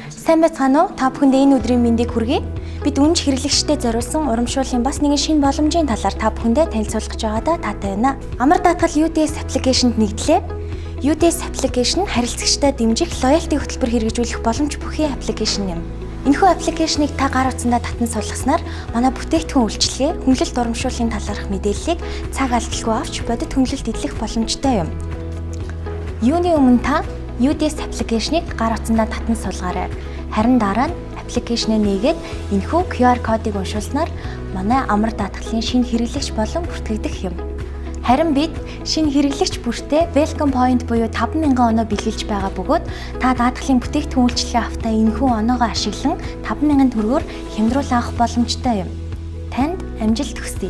Сайн байцгаана уу? Та бүхэндээ энэ өдрийн мэндийг хүргэе. Бид үнж хэрэглэгчдэд зориулсан урамшууллын бас нэгэн шинэ боломжийн талаар та бүхэндээ танилцуулах гэж байгаадаа таатай байна. Амар даатгал UDS application-д нэгдлээ. UDS application харилцагчдаа дэмжих loyalty хөтөлбөр хэрэгжүүлэх боломж бүхий application юм. Энэхүү application-ыг та гар утсандаа татан суулгаснаар манай бүтээгдэхүүн үйлчилгээ, хүндлэлт урамшууллын талаарх мэдээллийг цаг алдалгүй авч бодит хүндлэлт эдлэх боломжтой юм. Юуны өмнө та UDS application-ыг гар утсандаа татан суулгаарай. Харин дараа нь application-ээ нээгээд энэхүү QR кодыг уншуулснаар манай амар даатгалын шинэ хэрэглэгч болон бүртгэгдэх юм. Харин бид шинэ хэрэглэгч бүртээ Welcome Point буюу 5000 оноо бэлгэлж байгаа бөгөөд та даатгалын бүтээгдэхүүн үйлчилгээ авахдаа энэхүү оноогоо ашиглан 5000 төгрөгөөр хямдруулан авах боломжтой юм. Танд амжилт хүсье.